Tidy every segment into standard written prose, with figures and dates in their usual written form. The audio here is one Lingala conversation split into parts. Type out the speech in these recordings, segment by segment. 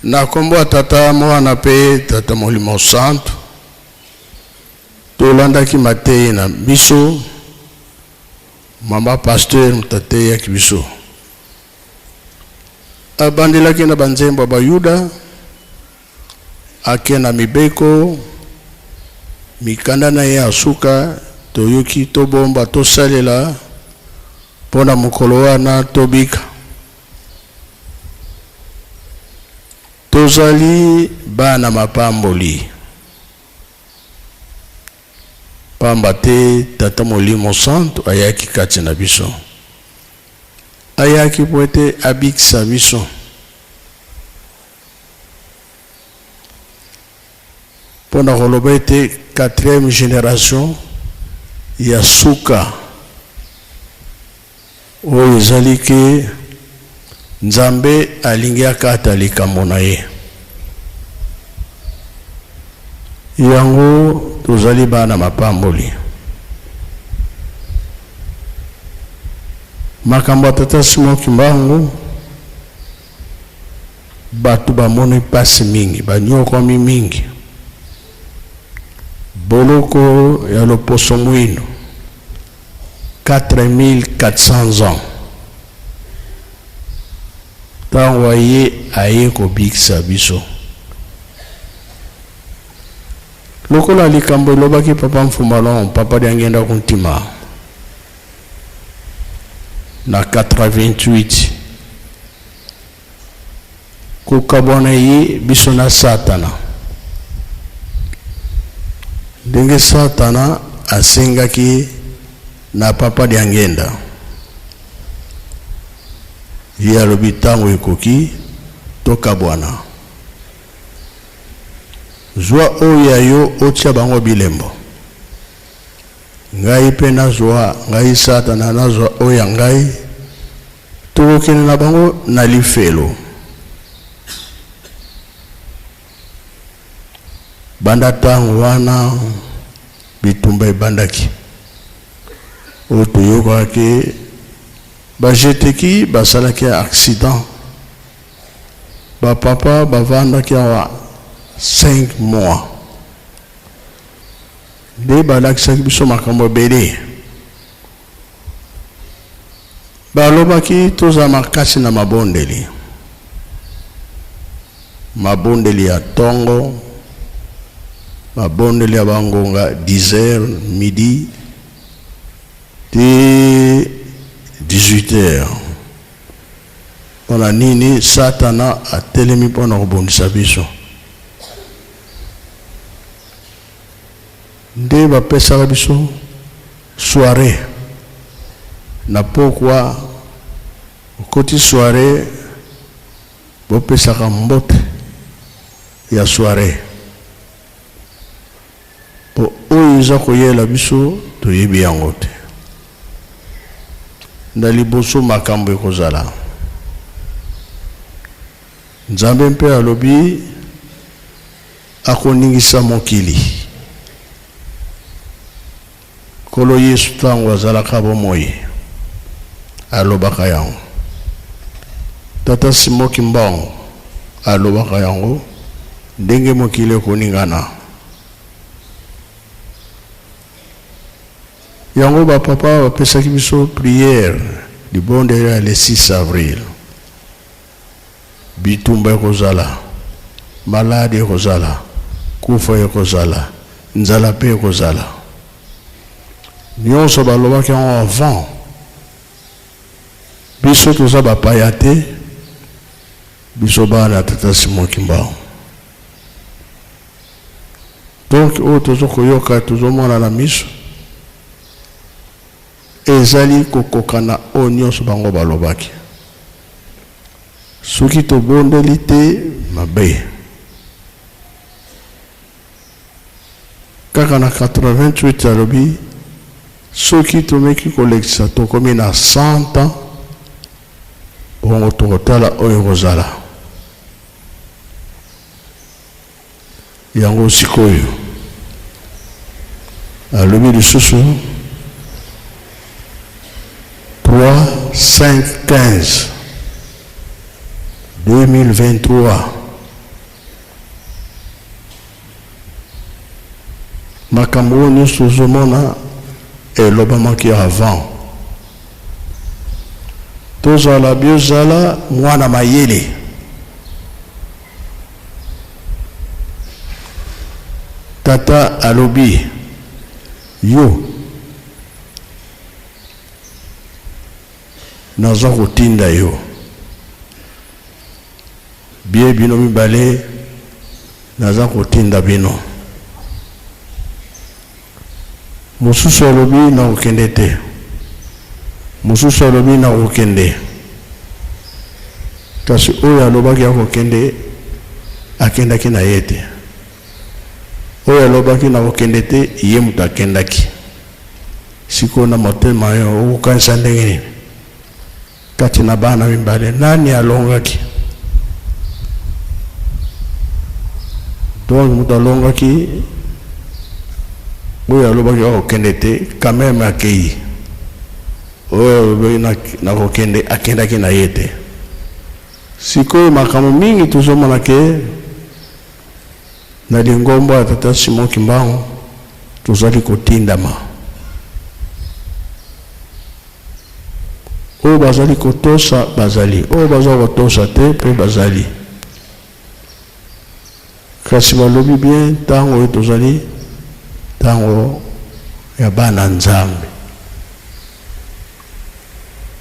Na kombo ya Tata, Mwana mpe Tata Molimo Santu, tolandaki mateyi na biso. Mama pasteur moto ateyaki biso, abandelaki na banzembo ya Bayuda, ake na mibeko, mikanda na ye ya suka toyoki tobomba tosalela mpo na mokolo wana tobika. Tozali bana mapamboli, pamba te Tata Molimo Santu ayaki kati na biso. Ayaki mpo ete abikisa biso. Mpo na koloba ete quatrième generation ya suka oyo ezali ke Nzambe alingi akata likambo na ye. Yango tozali bana mapamboli. Makambo ya Tata Simon Kimbangu, bato bamoni mpasi mingi, banyokwami mingi. Boloko ya loposo mwindo 4400 ans ntango aye aye kobikisa biso. Lokola likambo elobaki Papa Mfumbalon, Papa Diangienda Kuntima na 88 kokabwana ye biso na Satana. Ndenge Satana asengaki na Papa Diangienda, ye alobi ntango ekoki tokabwana. Zwa oyo ya yo otia bango bilembo. Ngai mpe nazwa, ngai Satana nazwa oyo ya ngai, tokokende na bango na lifelo. Banda ntango wana bitumba ebandaki, oyo toyokaki bajeteki basalaki accident, ba papa bavandaki awa 5 mois nde balakisaki biso makambo ebele. Balobaki tozala makasi na mabondeli, mabondeli ya tongo, mabondeli ya bangonga 10 heures, midi ti 18 heures. Mpo na nini Satana atelemi mpo na kobundisa biso? Nde bapesaka biso soiree na pokwa, okoti soiree, bopesaka mbote ya soiree po oyo eza koyela biso toyebi yango te. Na liboso makambo ekozala. Nzambe mpe alobi akoningisa mokili. Nkolo Yesu ntango azalaka bomoi alobaka yango. Tata Simon Kimbangu alobaka yango ndenge mokili ekoningana. Yango ba papa bapesaki biso prière libondeli ya le 6 avril. Bitumba ekozala, maladi ekozala, kufa ekozala, nzala pe ekozala. Nionso balobaki yango avant. Biso toza bapaya te, biso bana ya Tata Simon Kimbangu. Donc oyo tozo koyoka, tozomona na miso ezali kokokana oyo nionso bango balobaki. Soki tobondeli te mabe. Kaka na 88 alobi soki tomeki kolekisa tokomi na 100 ans bongo tokotala oyo ekozala. Yango sikoyo alobi lisusu 3 5 15 2023. Makambo oyo nyonso tozomona elobamaki avant. Tozala biozala mwana mayele. Tata alobi yo naza kotinda yo bie bino mibale naza kotinda bino. Mosusu alobi nakokende te, mosusu alobi nakokende. Kasi oyo alobaki akokende akendaki na ye te, oyo alobaki nakokende te ye moto akendaki. Sikoyo na motema yo okokanisa ndenge nini? Kati na bana mibale nani alongaki? Donc moto alongaki oyo alobaki akokende te, quand même akei. Oyo alobaki nakokende akendaki na ye te. Sikoyo makambo mingi tozomona ke na lingomba ya tata Simon Kimbangu tozali kotindama. Oyo bazali kotosa bazali, oyo baza kotosa te mpe bazali. Kasi balobi bien ntango oyo tozali ntango ya bana Nzambe,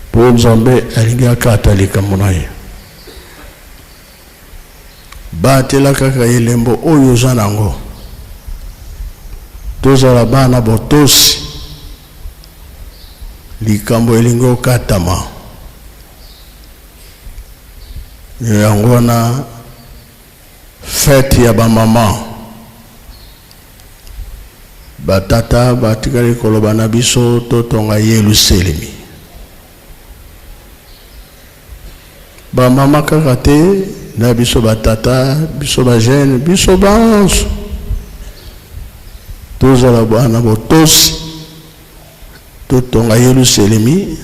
mpo Nzambe alingi akata likambo na ye. Batela kaka elembo oyo oza nango. Tozala bana botosi. Likambo elingi okatama. Yango wana fete ya bamama, batata batikali koloba na biso totonga Yelusalemi. Bamama kaka te, na biso batata, biso bajeune, biso banso tozala bana botosi, totonga Yelusalemi,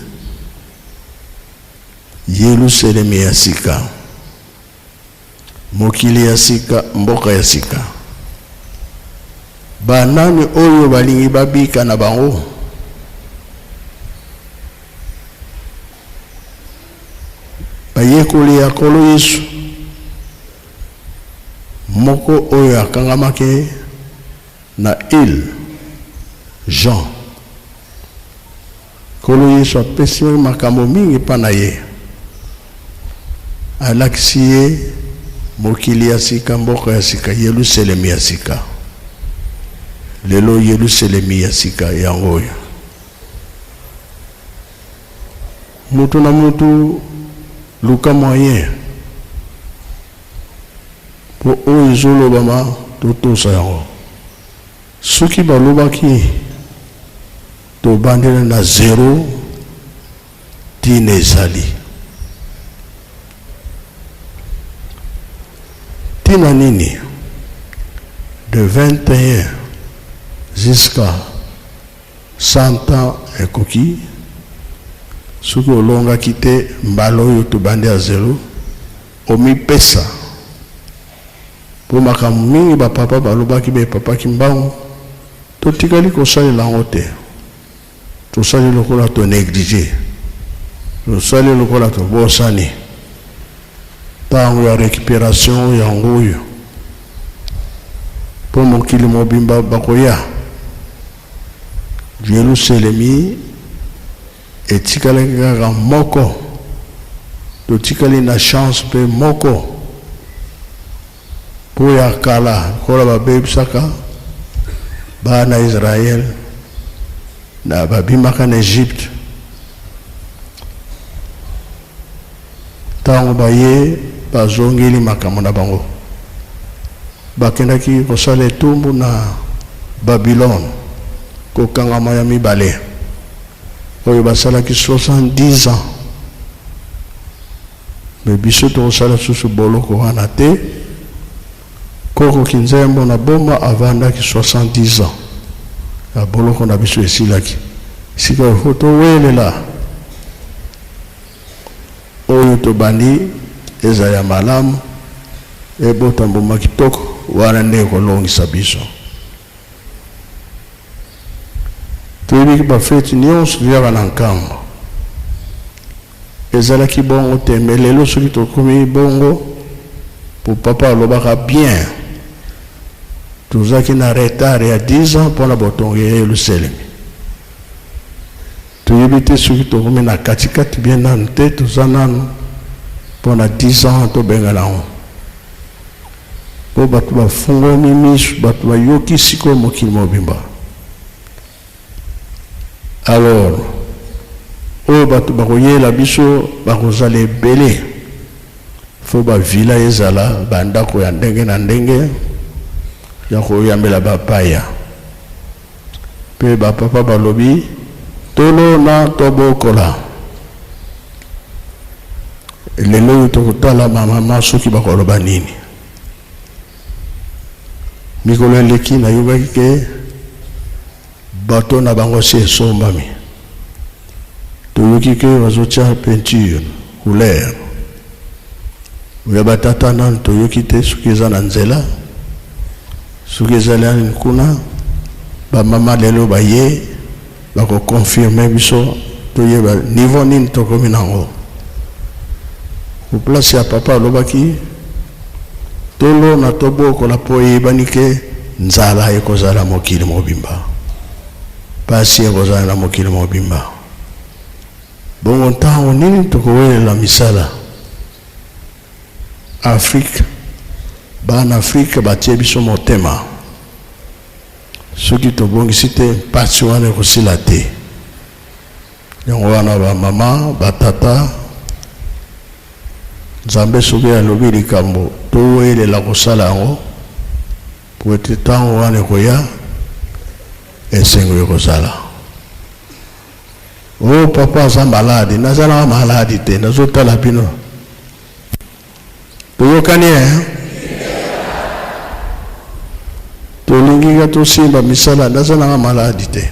Yelusalemi ya sika, mokili ya sika, mboka ya sika. Banani oyo balingi babika na bango? Bayekoli ya Nkolo Yesu moko oyo akangamaki na ile Jean. Nkolo Yesu apesi ye makambo mingi mpa na ye, alakisi ye mokili ya sika, mboka ya sika, Yelusalemi ya sika. Lelo Yelusalemi ya sika yango oyo. Mutu na mutu luka moyen po oyo ezolobama totosa yango. Soki balobaki tobandela na zero, tina ezali tina nini? De 21 jusqu'à 100 ans ekoki, soki olongaki te mbala oyo tobandi ya zero, omipesa po makambo mingi ba papa balobaki be papa Kimbangu totikali kosalela yango te, tosali lokola to neglige, tosali lokola tobosani. Ntango ya recuperation yango oyo po mokili mobimba bakoya. Jerusalemi etikalaki kaka moko, totikali na chance mpe moko mpo ya kala lokola babebisaka bana Israel na babimaka na Egypte, ntango baye bazongeli makambo na bango, bakendaki kosala etumbu na Babylone, kokangama ya mibale oyo basalaki 70 ans. Me biso tokosala susu boloko wana te. Koko Kinzembo na Boma avandaki 70 ans ya boloko na biso esilaki. Sikoyo fo towelela oyo tobandi eza ya malamu, ebota mbuma kitoko, wana nde ekolongisa biso. Toyebiki bafeti nyonso toyaka na nkambo. Ezalaki bongo te, mais lelo soki tokomi bongo, po papa alobaka bien, tozalaki na retard ya 10 ans mpona botongi ya Yelusalemi. Toyebi te soki tokomi na katikati bien nanu te, toza nanu mpona 10 ans tobengana yango. Po bato bafungwami miso, bato bayoki sikoyo mokili mobimba. Alors, oyo bato bakoyela biso bakozala ebele. Fo ba villa ezala, ba ndako ya ndenge na ndenge ya koyambela bapaya. Pe ba papa balobi tolona tobokola. Lelo oyo tokotala ba mama soki bakoloba nini. Mikolo eleki nayokaki ke bato na bango si esombami. Toyoki ke bazotia peinture couleur. Ya batata nanu toyoki te soki eza na nzela, soki ezali nani kuna. Ba mama lelo baye bako confirmer biso toyeba niveau nini tokomi nango. Ku place ya papa alobaki tolona tobokola po eyebani ke nzala ekozala mokili mobimba, pasi ekozala na mokili mobimba. Bongo ntango nini tokowelela misala? Afrique, bana Afrique batie biso motema. Soki tobongisi te mpasi wana ekosila te. Yango wana ba mama, ba tata, Nzambe soki alobi likambo towelela kosala yango po ete ntango wana ekoya esengo ekozala. Oh papa aza maladi, nazalaka maladi te, nazotala bino. Toyokani eh? Tolingi ka tosimba misala, nazalaka maladi te.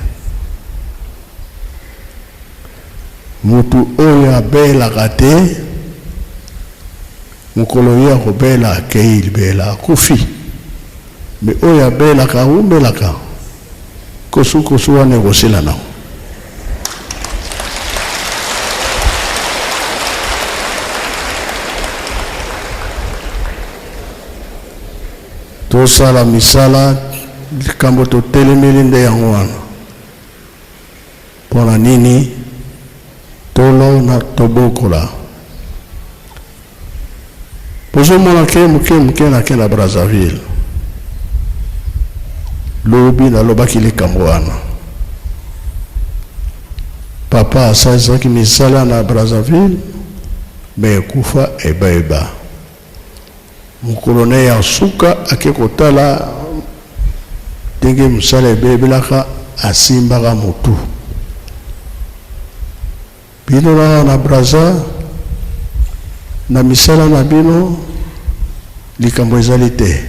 Mutu oyo abelaka te, mokolo ye akobela akei libela, akufi. Me oyo abelaka awumelaka, kosukosu wana ekosila nango. Tosala misala, likambo totelemeli nde yango wana. Mpo na nini tolona tobokola? Bozomona ke moke moke nake na Brazzaville. Lobi nalobaki likambo wana. Papa asalisaki misala na Brazzaville, me ekufa ebeba. Mokolo na ye ya suka ake kotala ndenge mosala ebebelaka, asimbaka motu. Bino na na Brazza na misala na bino likambo ezali te,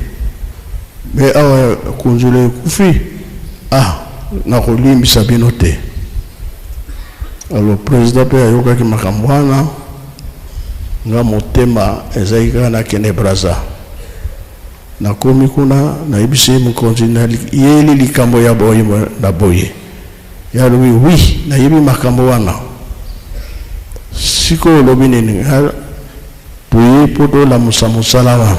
me awa kunzulu ekufi, ah nakolimbisa bino te. Alors president mpe ayokaki makambo wana, nga motema ezalaki kaka nakende Brazza. Nakomi kuna nayebisi ye mokonzi nayeli likambo ya boye na boye. Ye alobi oui, nayebi makambo wana. Sikoyo olobi nini? Toye mpo tolamusa mosala wana.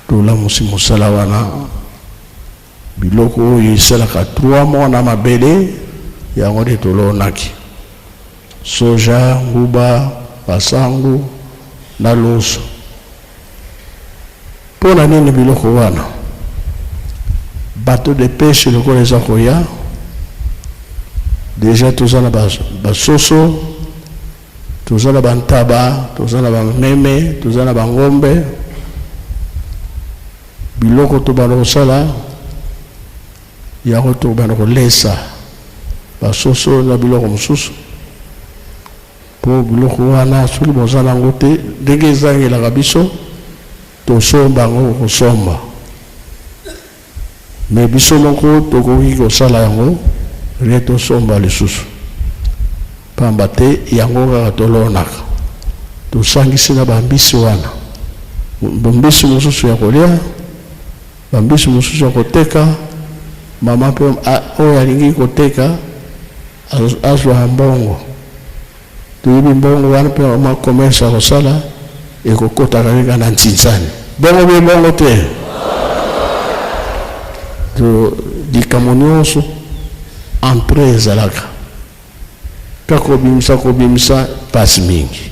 Tolamusi mosala wana, biloko oyo esalaka 3 mois na mabele, yango nde tolonaki. Soja, nguba, masangu na loso. Mpo na nini biloko wana? Bateau de pêche lokola eza koya, deja toza na basoso, toza na bantaba, toza na bameme, toza na bangombe. Biloko tobanda kosala yango, tobanda kolesa basoso na biloko mosusu. Po biloko wana soki boza nango te, ndenge ezangelaka biso tosomba yango kosomba, mais biso moko tokoki kosala yango rien tosomba lisusu, pamba te yango kaka tolonaka, tosangisi na bambisi wana, mbisi mosusu ya kolia, bambisi mosusu ya koteka. Mama mpe oyo alingi koteka azwa mbongo. Toyebi mbongo wana mpe mwa commerce akosala ekokotaka kaka na ntinzani. Bongo mpe bongo te. To likambo nyonso entrée ezalaka kaka kobimisa kobimisa mpasi mingi.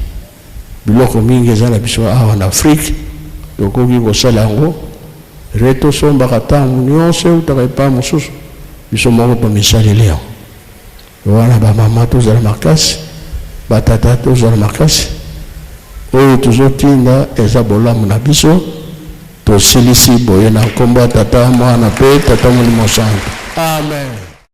Biloko mingi eza na biso awa na Afrique tokoki kosala yango re tosombaka ntango nyonso eutaka epai mosusu biso moko tomisaleli yango. Wana ba mama tozala makasi, ba tata tozala makasi, oyo tozotinda eza bolamu na biso. Tosilisi boye na nkombo ya Tata, Mwana mpe Tata Molimo Santu. Amen.